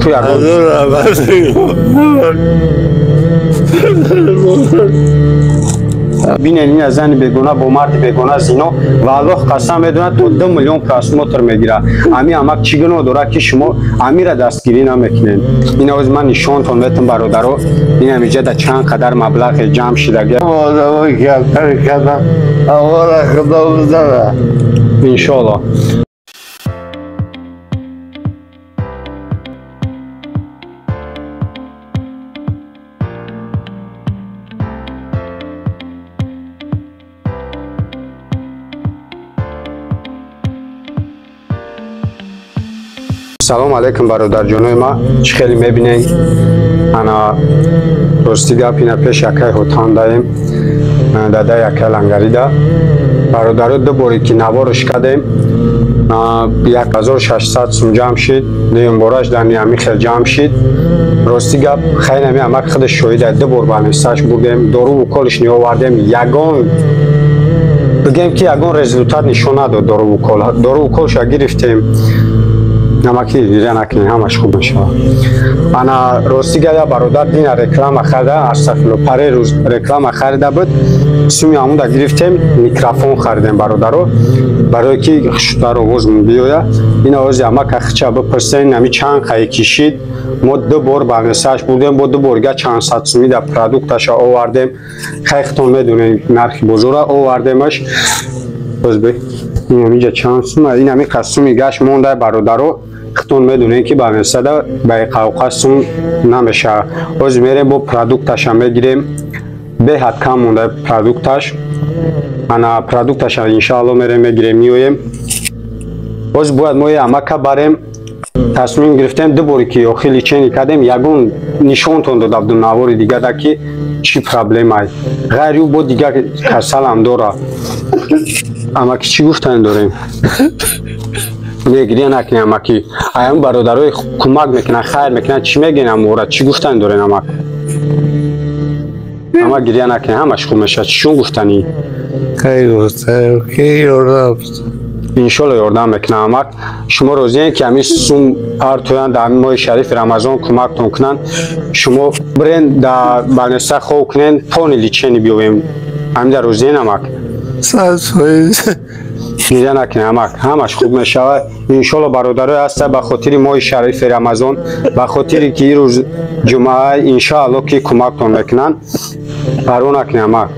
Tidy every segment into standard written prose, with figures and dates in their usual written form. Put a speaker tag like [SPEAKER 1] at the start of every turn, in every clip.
[SPEAKER 1] Ту ягон бинен ина зани бегона бо марди бегона зино ва Аллоҳ қасам медонад то 2 миллион просмотр мегирад. Ами амак чӣ гуноҳ дорад ки шумо амира дастгирӣ намекунед? Ина оз ман нишонтон метам бародаро, ин ҳамиҷа да чанд қадар маблағе ҷамъ шидаги. Иншоаллоҳ. Салом алейкум бародарҷонои ма, чӣ хеле мебинед? Ана рости гап ина пеш якай ҳотан даем, дада якай лангарида. Бародаро ду боре ки наворш кардем, 1600 сум ҷамъ шид, дуюм бораш дар ҳамин хел ҷамъ шид. Рости гап хайр ҳами амак худаш шоҳида, ду бор ба нисаш бурдем, доруву колиш ниовардем, ягон бигем ки ягон результат нишон надод доруву кол. Доруву колша гирифтем, намаки гиря накунед, ҳамаш хуб мешавад. Ана рости гап я бародар дина реклама харида, астағфирулло, паре рӯз реклама харида буд, суми ҳамуда гирифтем, микрофон харидем бародаро, барое ки хушдар овоз биёя. Ина ози амака хича бипурсен, ҳами чанд қай кишид. Мо ду бор барнесаш бурдем, бо ду бор га чанд сад суми да продукташа овардем. Хайхтон медонед нархи бозора овардемаш. Озбе ин ҳаминҷа чанд сума, ин ҳамин қад суми гашт монда бародаро. Хитон медонед ки ба месада ба қавқа сум намешавад. Оз мерем бо продукташа мегирем, беҳад кам монда продукташ. Ана продукташа иншаалло мерем мегирем меоем. Оз бояд мо амака барем. Тасмим гирифтем ду боре ки охир лечение кардем, ягон нишонтон дода будум навори дигада ки чӣ проблемае. Ғайри ӯ бо дигар касалам дора. Амаки чӣ гуфтан дорем? Не гиря накунед амаки. Аям бародарои кӯмак мекунанд, хайр мекунанд, чӣ мегӯянд амора? Чӣ гуфтан дорен амак? Ама гиря накунед, ҳамаш хуб мешавад. Чӣ гуфтанӣ?
[SPEAKER 2] Хайр гуфтам, ки ёрдам.
[SPEAKER 1] Иншоалло ёрдам мекунам амак. Шумо розиед ки ҳамин сум партоянд дар ҳамин моҳи шарифи Рамазон кӯмактон кунанд? Шумо бирен дар больница хоб кунен, полни лечение биёвем. Ҳамин дар розиен амак? Гиря накунед амак, ҳамаш хуб мешавад. Иншоалло бародарое ҳаста ба хотири моҳи шарифи Рамазон, ба хотири ки ин рӯз ҷумъа, иншоалло ки кӯмактон мекунанд. Парво накунед амак.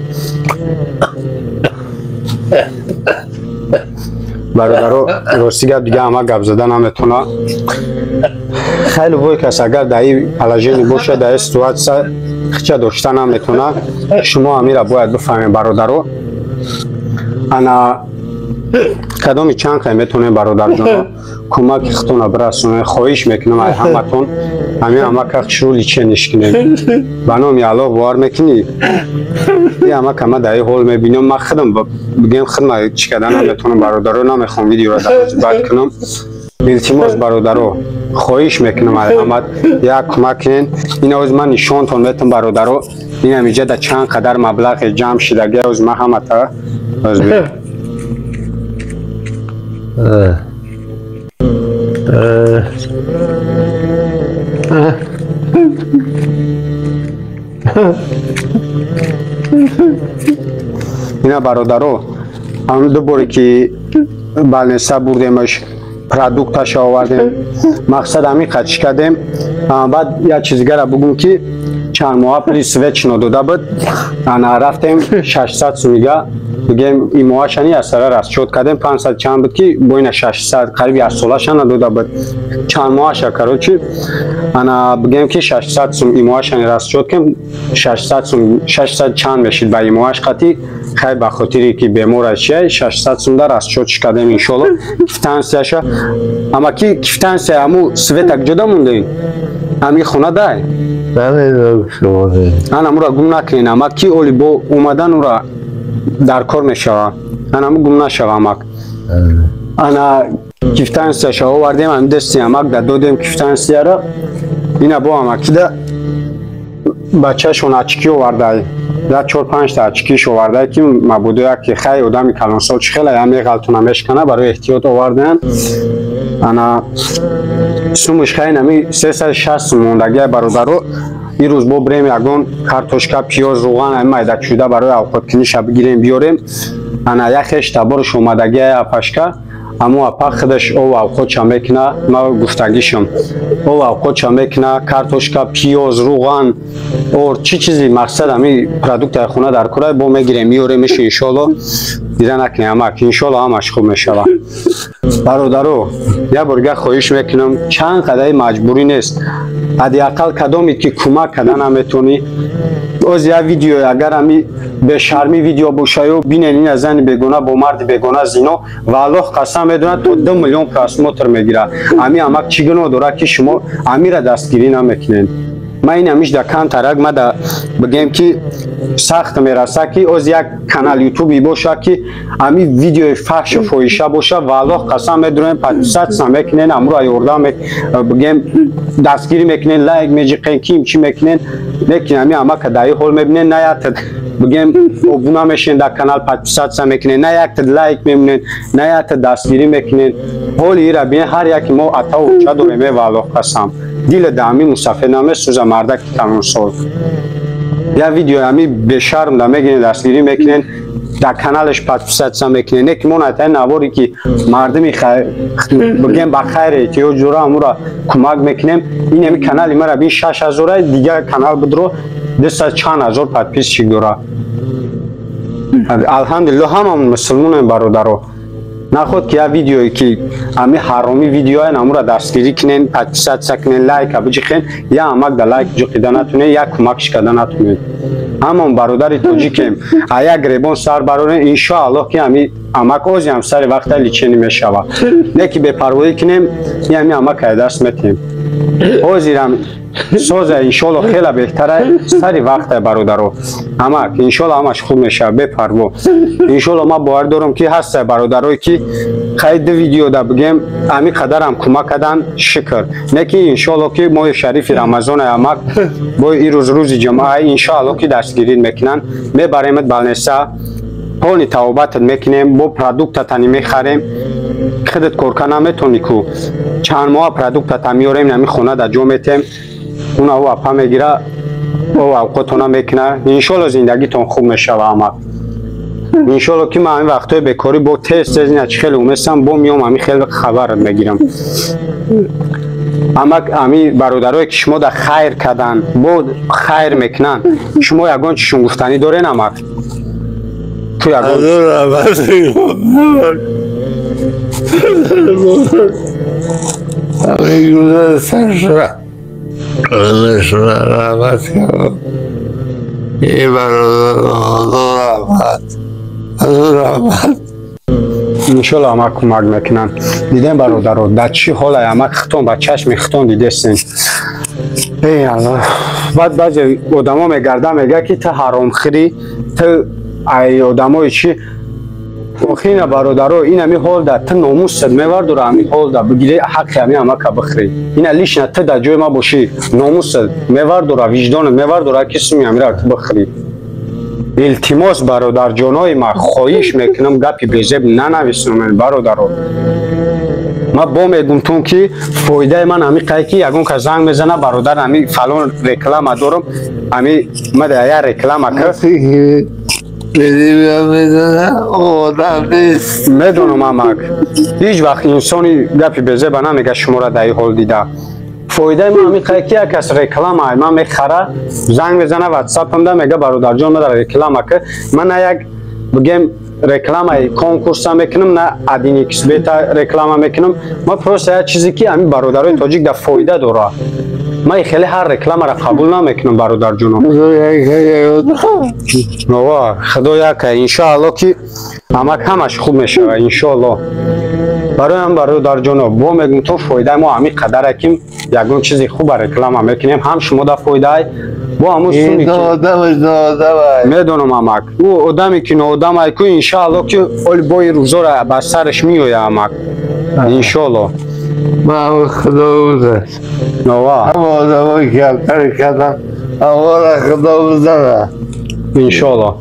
[SPEAKER 1] Бародаро рости гап дига ама гап зада наметавона. Хеле бой кас агар дар ин положение бошад, дар ин ситуатсия хича дошта наметавона. Шумо ҳамира бояд бифаҳмед бародаро. Ана кадоми чанд қай метавонем бародарҷоно кӯмаки худтонро бирасонем. Хоҳиш мекунам ай ҳаматон ҳамин амака шурӯъ лечениш кунем. Ба номи Аллоҳ бовар мекунӣ? Ин амака ма дар ин ҳол мебинам, ман худам бигем худма чӣ карда наметавонам бародаро, намехоҳам видеоро дароз бад кунам. Илтимос бародаро, хоҳиш мекунам ай ҳамат як кӯмак кунен. Ина оз ман нишонтон метам бародаро, ин ҳамиҷа да чанд қадар маблағе ҷамъ шидаги. Оз ман ҳамата ина бародаро, ҳамин ду боре ки больница бурдемаш, продукташа овардем, мақсад ҳамин қад чӣ кардем. Баъд як чиз дигара бугум ки чанд моҳа пули свечино дода буд. Ана рафтем 600 сумига бигем имоашани аз сара расчёт кардем, 500 чанд буд ки бо ина 600 қариб як солашана дода буд. Чанд моҳаша короче, ана бигем ки 600 сум имоашани расчёт кардем, 600 сум 600 чанд мешид ба имоаш қатӣ. Хай ба хотире ки бемора чия 600 сум да расчётш кардем иншоалло. Квитансияша ама ки квитансия ҳаму света куҷода мондем? Ҳамин хона дай? Ана мура гум накунед амак, ки оли бо омадан ура дар кор мешавад. Ана му гум нашава амак. Ана квитансияша овардем, ҳамин дасти амак да додем квитансияро. Ина бо амакида бачашон очки овардай, я 4-5 та очкиш овардай ки мабудо яке хай одами калонсол чӣ хела я меғалтона мешкана, барои эҳтиёт овардаанд. Ана Сумуш хайн ами 360 мондагия бародаро. Ирӯз бо бирем ягон картошка, пиёз, рӯған ами майда шуда барои авқоткиниша бигирем, биёрем. Ана як хеш таборш омадагия апашка, амо апа худаш ов авқотша мекуна, ма гуфтагишам. Ов авқотша мекуна, картошка, пиёз, рӯған, ор чӣ чизи мақсад ами продуктаи хона дар кора бо мегирем, меоремеш иншоалло. Дида накунем амак, иншоалло ҳамаш хуб мешава. Бародаро, як бор дигар хоҳиш мекунам, чанд қадари маҷбурӣ нест. Ҳадди ақал кадоме ки кӯмак карда наметонӣ. Оз як видео агар ами бешармӣ видео боша ё бинен ина зани бегона бо марди бегона зино, ва Аллоҳ қасам медонад то 2 миллион просмотр мегирад. Ами амак чӣ гуноҳ дорад ки шумо амира дастгирӣ намекунед? Ман ин ҳамиш да камтарак ма да бигем ки сахт мераса ки оз як канал ютуби боша ки ами видеои фаҳшу фоҳиша боша, ва Аллоҳ қасам медонем подписаться мекунен, амура ёрдам бигем дастгирӣ мекунен, лайк меҷиқен, ким чӣ мекунен, лекин ами амака дар ин ҳол мебинен, на як бигем обуна мешен дар канал подписаться мекунен, на як лайк мемонен, на як дастгирӣ мекунен. Ҳоли ира бинен ҳар яки мо атаву уча дорем, ва Аллоҳ қасам. Дили даами мусафед намесӯза мардаки калонсол. Як видео ами бешарм да мегирен, дастгирӣ мекунен, дар каналаш подписаться мекунен. Не ки мо натаи наворе ки мардуми бигем ба хайр эҳтиёҷ дора, амура кӯмак мекунем. Ин ами канали мара бин 6000, дигар канал бидро 200 чанд ҳазор подписчик дора. Алҳамдулиллоҳ ҳамамон мусулмонем бародаро. Наход ки як видеое ки ами ҳаромӣ видеоян амура дастгирӣ кунен, подписаться кунен, лайка биҷиқен, я амак да лайк ҷиқида натунен, як кӯмакш карда натунен. Ҳамон бародари тоҷикем, а як гребон сар барорем, иншоаллоҳ ки ами амак озиам сари вақта лечение мешава. Не ки бепарвоӣ кунем, и ами амак ай даст метем. Озирам соза иншоаллоҳ хела беҳтара сари вақта бародаро. Амак иншоаллоҳ ҳамаш хуб мешава, бепарво. Иншоаллоҳ ман бовар дорам ки ҳаста бародарое ки хай ду видео да бигем ами қадарам кӯмак кардан, шукр. Не ки иншоаллоҳ ки моҳи шарифи Рамазон амак бо ирӯз рӯзи ҷумъа иншоаллоҳ ки дастгирӣ мекунанд, мебаремат балнеса, полни тавобатат мекунем, бо продуктатани мехарем, худат корка наметонӣ ку чанд моҳ продуктата меорем, нами хона да ҷо метем, уна ӯ апа мегира, ӯ авқотона мекуна, иншоаллоҳ зиндагитон хуб мешава амак. Иншоаллоҳ ки ман ҳамин вақтҳои бекорӣ бо тез тез ина чӣ хеле уместам, бо меом ҳамин хеле хабарат мегирам. Амак ами бародарое ки шумо да хайр кардан, бо хайр мекунанд, шумо ягон чишон гуфтанӣ дорен амак? Ту ягон иншоаллоҳ амак кӯмак мекунанд. Дидем бародаро, дар чӣ ҳоле амак хитон ба чашми хитон дидестен. Эй Аллоҳ. Баъд баъзе одамо мегарда мега ки ту ҳаромхӯрӣ, ту ай одамои чӣ. Охи ина бародаро, ин ами ҳол да ту номусат мевардора, ами ҳол да бигири ҳаққи ами амака бихӯрӣ. Ина лишна ту дар ҷои ма бошӣ, номусат мевардора, виҷдонат мевардора ки суми амира ту бихӯрӣ. Илтимос бародарҷонои ма, хоҳиш мекунам гапи безеб нанависонед бародаро. Ма бо мегумтун ки фоидаи ман ҳами қай ки ягон кас занг мезана, бародар ҳами фалон реклама дорам, ҳами ма да як реклама ка медонам амак. Ҳеҷ вақт инсони гапи безеба намега шуморо дар ин ҳол дида. Фоидаи ман ҳамин қай ки як кас реклама ман мехара, занг мезана ватсапамда мега бародарҷон ма дар реклама ка. Ман на як бигем рекламаи конкурса мекунам, на 1xBet реклама мекунам. Ман просто як чизе ки ҳамин бародарои тоҷик дар фоида дора. Ман хеле ҳар рекламаро қабул намекунам бародарҷоно. Ова, худо яка, иншоаллоҳ ки амак ҳамаш хуб мешава иншоаллоҳ. Барои ҳам бародарҷоно, бо мегум то фоидаи мо ҳамин қадаре ки ягон чизи хуба реклама мекунем, ҳам шумо да фоидаи, бо ҳамун суми ки медонам амак. Ӯ одаме ки ноодамай ку иншоаллоҳ ки оли бои рӯзора ба сараш меоя амак. Иншоаллоҳ.
[SPEAKER 2] Ман худо бузад.
[SPEAKER 1] Ова.
[SPEAKER 2] Ҳама одамое ки ҳамкорӣ карданд, ҳамаро худо бузада.
[SPEAKER 1] Иншоаллоҳ.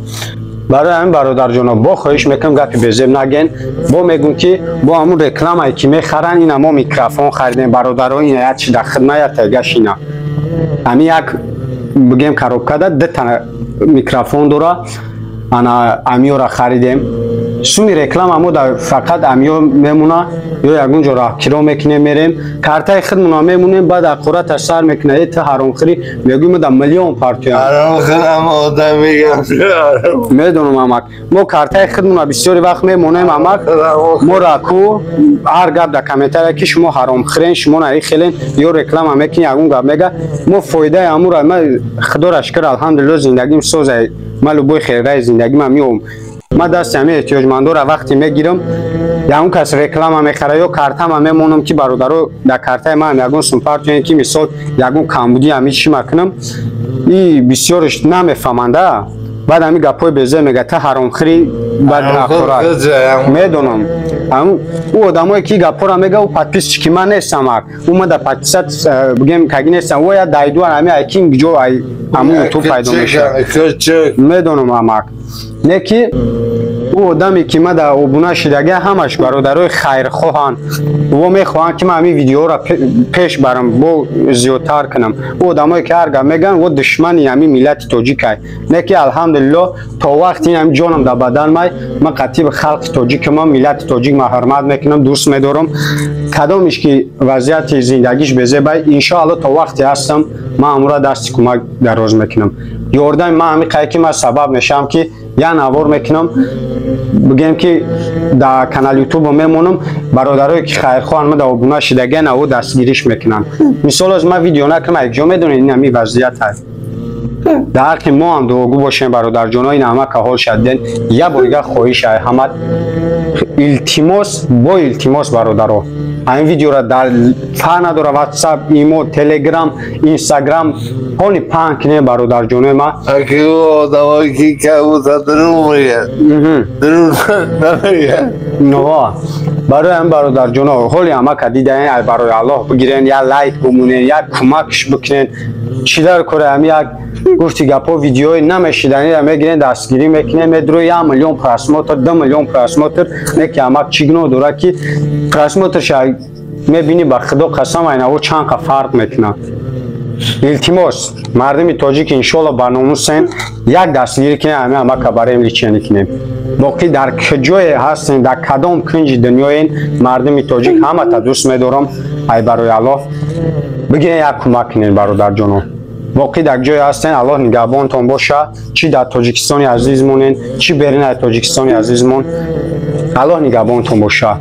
[SPEAKER 1] Барои ҳамин, бародарҷоно, бо хоҳиш мекунам, гапи безеб наген. Бо мегӯм, ки бо ҳамун рекламае ки мехаранд, ина мо микрофон харидем, бародаро, ина як чи дар хидмат, як тайгаш ина. Ҳамин як бигем коробкада дута микрофон дора, ана амиёра харидем. Суми реклама мо дар фақат амиё мемона ё ягон ҷо роҳкиро мекунем, мерем, картаи худмона мемонем, баъд аққураташ сар мекуна: «Э, ту ҳаромхӯрӣ». Мегӯем, мо дар миллион партоям.
[SPEAKER 2] Ҳаромхӯрам, одам мегам.
[SPEAKER 1] Медонам, амак, мо картаи худмона бисёри вақт мемонем, амак. Моро ку ҳар гап дар комментария, ки шумо ҳаромхӯрен, шумо наи хелен ё реклама мекунӣ, ягон гап мега. Мо фоидаи амура, ма худоро шукр, алҳамдулилло, зиндагим соза. Ма любой хераи зиндагима меом, ма дасти ҳамин эҳтиёҷмандора вақте мегирам, ягон кас реклама мехара ё картама мемонам, ки бародаро, дар картаи ман ягон сум партоен, ки мисол ягон камбудӣ ҳами чӣ макунам. И бисёрш намефаҳманда, баъд ҳамин гапҳои безе мега: «Та ҳаромхӯрӣ». Баъд ақурат медонам, ӯ одамое ки гапҳоро мега, ӯ подписчики ман нестам, ак ӯ ма дар подписать бигем каги нестам. Ӯ я дайдуан ҳами айкин ҷо ҳамун ютуб пайдо мешавад, медонам, амак. Не ки ӯ одаме ки ма дар обуна шидага, ҳамаш бародарои хайрхоҳанд во мехоҳанд, ки ман ҳамин видеоро пеш барам, бо зиёдтар кунам. Ӯ одамое ки ҳар гап мегӯянд, во душмани ҳамин миллати тоҷикай. Не ки алҳамдулилло, то вақти ҳамин ҷонам дар бадан май, ман қатъи халқи тоҷикама, миллати тоҷик ма ҳурмат мекунам, дӯст медорам. Кадомиш ки вазъияти зиндагиш безебай, иншоалло, то вақте ҳастам, ман ҳамура дасти кӯмак дароз мекунам. Ёрдами ман ҳамин қай ки ман сабаб мешавам, ки як навор мекунам, бигем ки дар канал ютубо мемонам, бародарое ки хайрхоҳанд, ма дар обуна шидага, наво дастгириш мекунанд. Мисол, аз ман видео накунам, якҷо медонед, ин ҳамин вазъият ҳаст. Дар ҳаққи мо ҳам дуогӯ бошем, бародарҷоно, ин ҳама ҳол шадден. Як бор дигар хоҳиш ай ҳамат, илтимос, бо илтимос, бародаро, ҳамин видеоро дар фарқ надора, ватсап, имо, телеграм, инстаграм ҳони паҳн кунем, бародарҷонои ман.
[SPEAKER 2] Аки одамое ки кабута дурӯғ мегӯяд, дурӯғ намегӯяд.
[SPEAKER 1] Нова барои ҳамин, бародарҷоно, ҳоли ҳамака дидаен, ай барои Аллоҳ бигирен, як лайк бимонен, як кӯмакш бикунен. Чӣ дар кора ҳами як гуфти гапҳо, видеои намешиданира мегирен, дастгирӣ мекунем, медуро 1 миллион просмотр, 2 миллион просмотр. Не ки ҳамак чӣ гуноҳ дорад, ки просмотрша мебинӣ, ба худо қасам, айнаво чанд қа фарқ мекунад. Илтимос, мардуми тоҷик, иншоалло, ба номусен, як дастгирӣ кунем, ҳами ҳамака барои лечение кунем. Боқӣ дар куҷое ҳастем, дар кадом кунҷи дунёен, мардуми тоҷик, ҳамата дӯст медорам. Ай барои Аллоҳ бигирен, як кӯмак кунем, бародарҷоно. Боқӣ дар ҷое ҳастен, Аллоҳ нигаҳбонтон боша. Чӣ дар Тоҷикистони азизмонен, чӣ берин аз Тоҷикистони азизмон, Аллоҳ нигаҳбонтон боша.